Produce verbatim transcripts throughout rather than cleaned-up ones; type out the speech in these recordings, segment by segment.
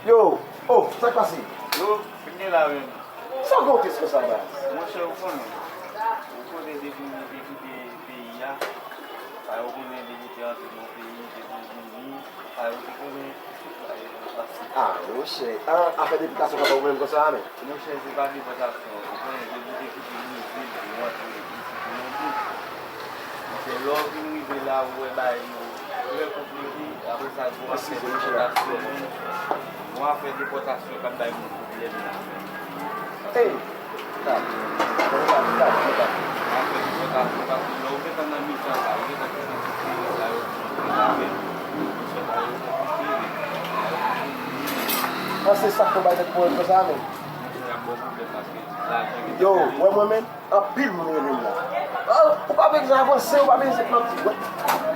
Yo, oh, sa k pase? Yo, vini la menm. Sa w gen yon tès konsa, baz? Monchè, ou konnen. Ou konnen depi m te kite peyi a, sa yo konnen depi te antre nan peyi, depi vini, sa yo te konnen. Ah, monchè. Ah, afè depòtasyon pa pwoblèm konsa, men. Monchè, se pa depòtasyon. Ou konnen, depi te kite Brezil, nou antre isit Kolonbi. Monchè, lè w vin rive la, ou wè bagay yo trè konplike. Apre sa, gon afè depòtasyon moun. Gon afè depòtasyon k ap bay moun pwoblèm la. Hey! Afè depòtasyon, paske lè w gentan nan mitan sa, ou gentan konprann tout se sa yo ki monte la, men. Monchè, bagay yo konplike, men. Bagay yo konplike, men. Ah, se sa k fè bagay tèt pwoblèm konsa, men. Monchè, y ap ba w pwoblèm paske lajan gentan... Yo, wè mwen menm, anpil moun rele m la. Ah, ou pa bezwen avanse, ou pa bezwen pran ti wè.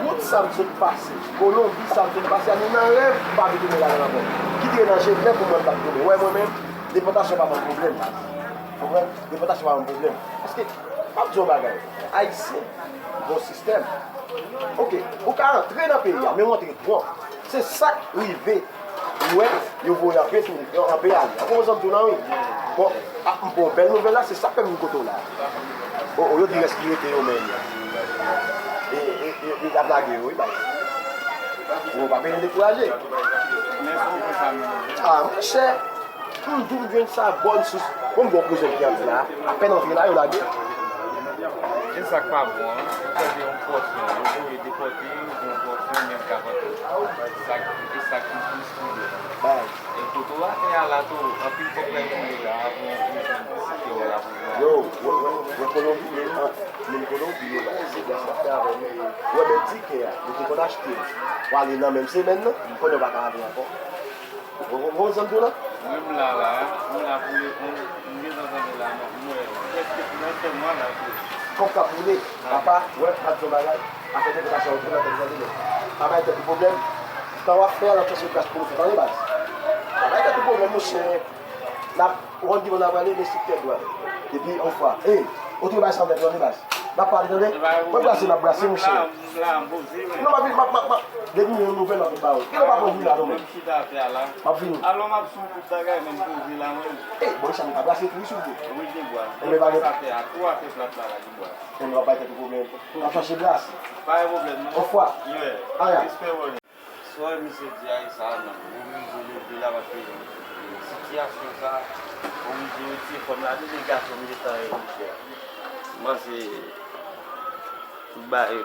Wout sa m sot pase, Kolonbi sa m sot pase a, ni nan rèv m pa vle tounen ladan l ankò. Ki te nan je klè pou mwen m t ap tounen. Wè mwen menm, depòtasyon pa ban m pwoblèm, baz. Konprann? Depòtasyon pa ban m pwoblèm. Paske, m ap di w yon bagay. Ayisyen, gon sistèm. Oke, ou ka antre nan peyi a, men w antre twòp. Se sa k rive. Ou wè, yo voye anpe tou, anpe ale. Ou konprann sa m di w lan, wi. Bon, a, m ba w bèl nouvèl la, se sa k fè m vin kote w la. O, o, yo di rès ki rete yo menm. E, e, e, e, y ap lage yo, wi, baz. Ou pa bezwen dekouraje. Ah, monchè, m di w m jwenn sa bòn sous. Bon, m gen yon kouzin ki antre la. Apèn antre la, yo lage. E sa k pa bon an, ou tande yon pòsyon, yo voye depòte, ou gen yon pòsyon, menm ka pòte. Sa k, e sa ki plis pwoblèm. Baz. E kote w atè a la tou, anpil kòb pral boule la, avan w jwenn site w la pou pran. Yo, wè, wè, wè Kolonbi, men, an, moun Kolonbi yo, baz, se baz k ap fè avè nou. Wè, bèl tikè a, yo te konn achte l. W ale nan menm semèn nan, kounye a w pa ka ale ankò. Bon, bon, bon, zanmi la? Mwen, m la, la, m la pou leponn, m gentan tande la, m wè, prèske nan fè mwa la pou. Kòb k ap boule, papa, wè, m ap di yon bagay, afè depòtasyon yo tou nan tèt zanmi yo. Pa bay tèt ou pwoblèm, tan w ap fè a, l ap chèche plas pou nou fè, tande baz. Pa bay tèt ou pwoblèm, monchè, n ap, ou konn ki bò n ap prale, men se tèt dwat. Epi, yon fwa, ey, ou tou bay sa nan tèt ou, tande baz. N ap pale, tande? Mwen brase, n ap brase, monchè. Non, m ap vin, m ap, m ap, m ap. Depi m gen yon nouvèl, m ap vin ba ou. Kilè w pa pran vin la, non, men? M chita atè a la. M ap vini. Alò, m ap sou tout bagay, men m poze la, mwen. Ey, bon, sa m ka brase tou, wi, si w vle. Wi, gen bwa. Gen bwa atè a, tou atè plat la, la, gen bwa. Enben, w ap bay tèt ou pwoblèm. W ap chache brase. Pa gen pwoblèm, non. Yon fwa. Aya. Respè, bro. Sa w wè misye di a, e sa a, non. Ou oblije leve la, paske sitiyasyon sa a, oblije retire kò m la, de gason m gentan ye, monchè. M panse tout bagay yo